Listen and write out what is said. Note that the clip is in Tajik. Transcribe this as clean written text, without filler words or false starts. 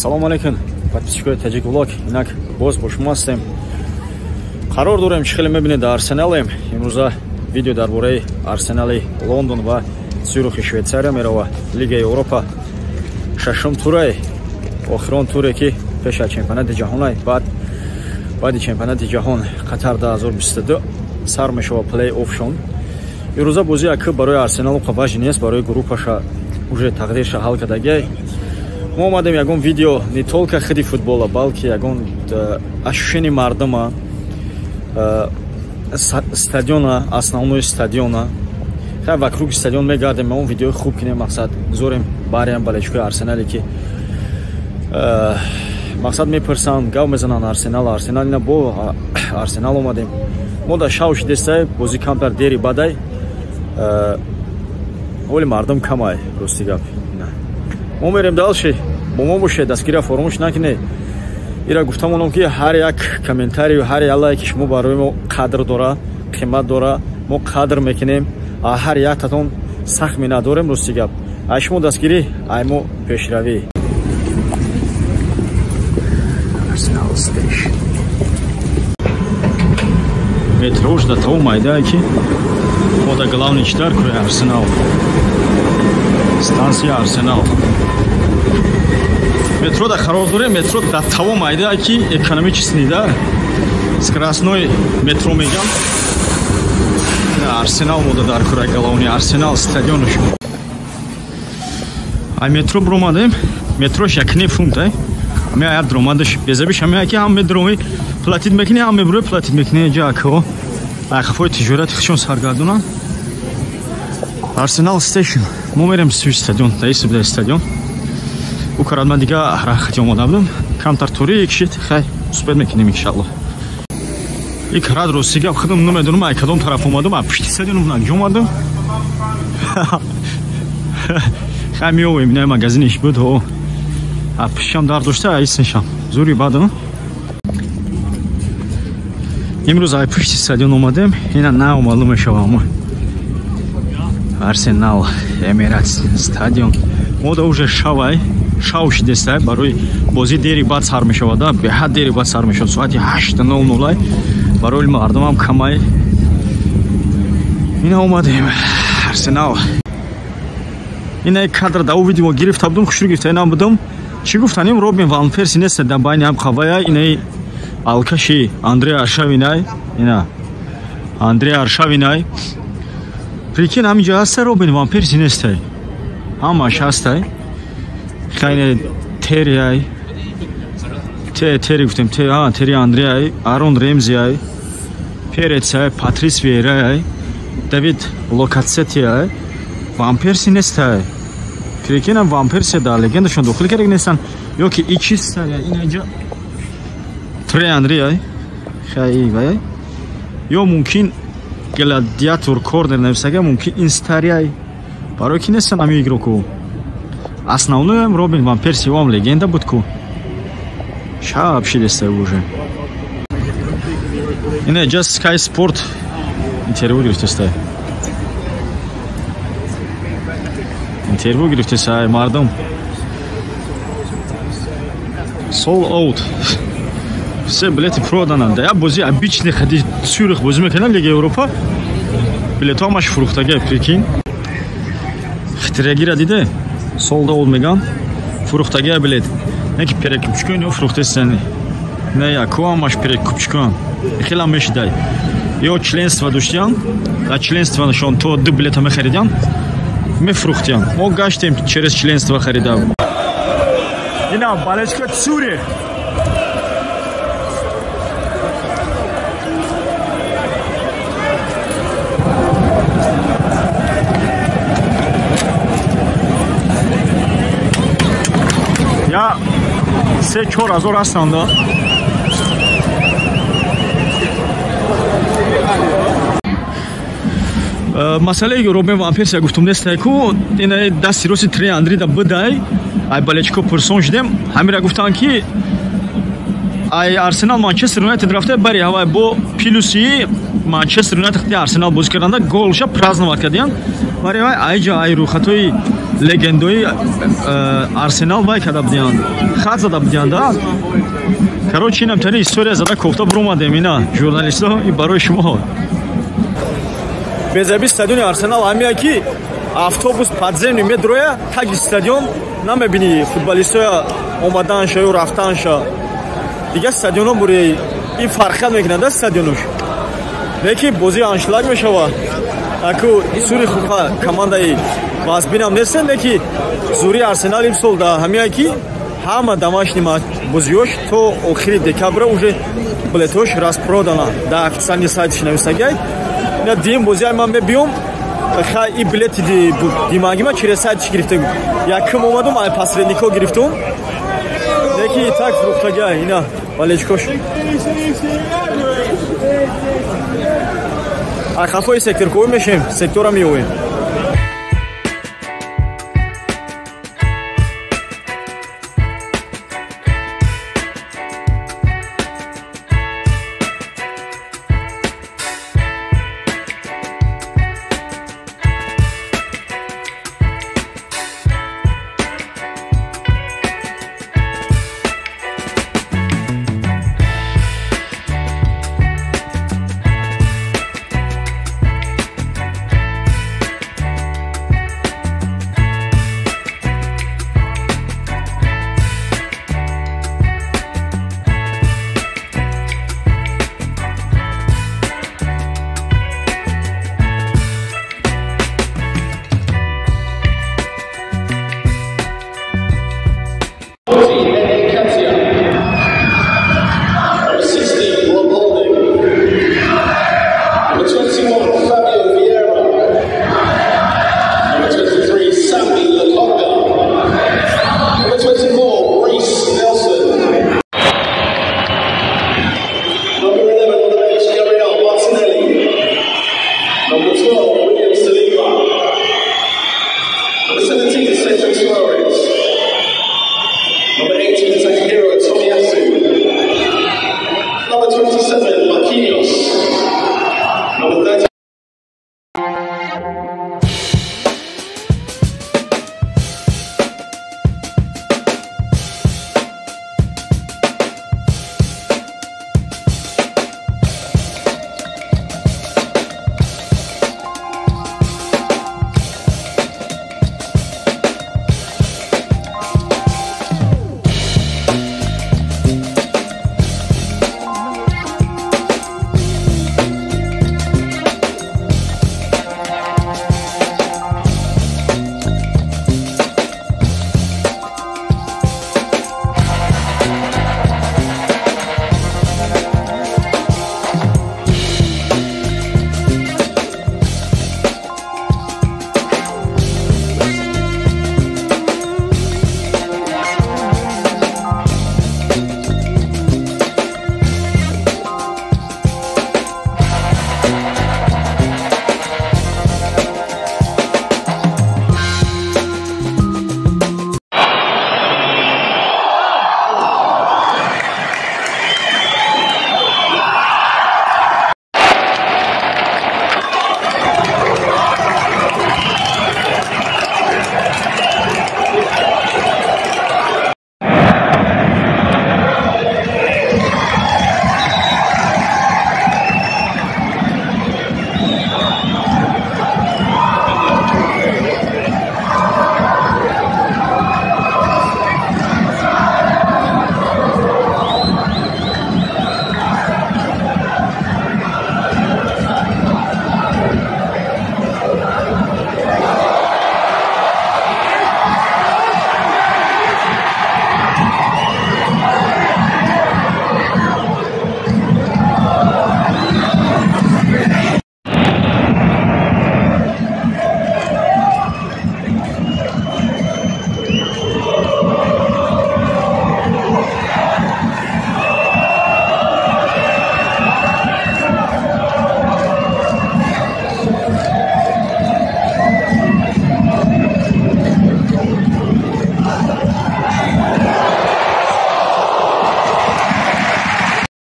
Салому алейкум, подписчикои Таҷик Влог. Инак боз бо шумо ҳастем. Қарор дорем, чӣ хеле мебинед, дар Арсеналем. Имрӯза видео дар бораи Арсенали Лондон ва Цюрихи Швейтсария мерава. Лигаи Европа шашум турай, охирон туре ки пеш аз чемпионати ҷаҳонай. Баъди чемпионати ҷаҳон Қатар 2022 сар мешава плей-офшон. Имрӯза бозӣ акы барои Арсеналу қаважи нест, барои группаша уже тақдирша ҳал кардагиай. Мо омадем ягон видео не только худи футбола, балки ягон ощущение мардума, стадиона, основной стадиона. Хай вокруг стадион мегардем, он видеои хуб кинем, мақсад гузорем бариам болельщикои Арсенале ки мақсад мепурсанд, гав мезананд Арсенал, Арсенал ина бо Арсенал омадем. Мо дар шав шидестай, бозӣ камтар дери бадай. Ҳоли мардум камай, рости гап. Мо мерем дальше, бо мо бошед, дастгирия фаромӯш накунед. Ира гуфтамонам ки ҳар як комментарию ҳар як лайки шумо барои мо қадр дора, қимат дора, мо қадр мекунем. Ҳар яктатон сахт миннатдорем, рости гап. Ай шумо дастгирӣ, ай мо пешравӣ. Арсенал Station. Метрош да того майдае ки мо да главный читар куре Арсенал. Станция Арсенал. Метро да қарор дорем, метро да того майдае ки экономический да скоростной метро мегам. Арсенал мода дар кура главный Арсенал стадионш. Ай метро бромадем, метрош як ним фунт ай. Ами ай дромадаш безабиш ами ки ҳам медроми платит мекунӣ, ҳам мебурӣ платит мекунӣ ҷа ко. Ай хафои тиҷорати худшон саргардонанд. Арсенал Station. Мо мерем сӯи стадион, даиси буда стадион. Ӯ карад ман дига рахати омода будам. Камтар торик шид, хай успед мекунем иншаллоҳ. Ик рад рости гап худам намедонам ай кадом тараф омадам, ай пушти стадион на ҷо омадам. Хай меовем, ина магазиниш буд, ҳо. А пушам дар дошта, ай синшам. Зури бадан. Имрӯз ай пушти стадион омадем, ина нав маълум мешавам. Арсенал Эмиратс стадион. Мо да уже шавай, шав шидестай барои бозӣ дери баъд сар мешавад, беҳад дери баъд сар мешавад, соати 8:00 барои мардумам камай. Ина омадем Арсенал. Ина кадр да у видео гирифта будум, хушрӯ гирифта ина будум. Чӣ гуфтанем, Робин ван Перси нест дар байни ҳам қавая, инаи алкаши Андреа Аршавинай, ина Андреа Аршавинай. Прикинь, ҳаминҷо ҳаста Робин ван Перси нестай. Ҳамаш ҳастай. Хайне Терриай. Терри гуфтем, Терри Андреай, Арон Ремзиай, Перецай, Патрис Виерай, Давид Локатсетиай. Ван Перси нестай. Прикинь, ван Перси дар легендашон дохил карда нестан. Ё ки и чист инаҷа Терри Андреай. Хай вай. Ё мумкин Гладиатор корнер нависага, мумкин инстариай. Барои ки нестан ами игроку. Основной Робин ван Перси вам легенда буд ку. Шаб шидеста уже. Ина just Sky Sport интервью гирифтестай. Интервью гирифтестай мардум. Sold out. Все билеты проданы. Да я бозӣ обычный хади Цюрих бозӣ мекунам Лига Европа. Билетҳо ҳамаш фурӯхтагӣ, прикинь. Хитрягира диде? Sold out меган. Фурӯхтагӣ билет. Не ки перекупчикон ё фурӯхтесани. Не яко ҳамаш перекупчикон. Хеле мешидай. Ё членство доштиян, да членство нашон то ду билета мехаридян, мефурӯхтиян. Мо гаштем через членство харида. Ина болельщика Цюрих. Я 3-4 ҳазор ҳастанд. Масъалаи Робин ван Перси гуфтум нестай ку ина дасти рости Терри Андри да будай, ай болельщико пурсон шудем, ҳамира гуфтанд ки ай Арсенал Манчестер Юнайтед рафта бари ҳавай бо плюси Манчестер Юнайтед Арсенал бозӣ карданда голша праздновать кардиян. Бари ҳавай айҷа ай рӯхатҳои Легендои Арсенал вай када будиянд, хат зада будиянд, да. Короче, инам тари история зада кофта буромадем, ина журналистҳо и барои шумо. Безаби стадиони Арсенал ҳамия ки автобус подземный медроя таги стадион, намебини футболистоя омаданша ё рафтанша. Дигар стадионо бури ин фарқият мекунад да стадионуш. Леки бозӣ аншлаг мешавад. Аку сури хуха командаи вазбинам нестен, леки зури Арсенал имсол да ҳамия ки ҳама домашний бозиёш то охири декабра уже билетош распродана, да официальный сайтш нависагай. Ина дим бозиай ман мебиём, ха и билети димагима через сайтш гирифтем. Якум омадум, ай посредникҳо гирифтум. Леки так фурӯхтагай ина валечкош. Ай хафои секторкӯӣ мешем, сектора меёвем.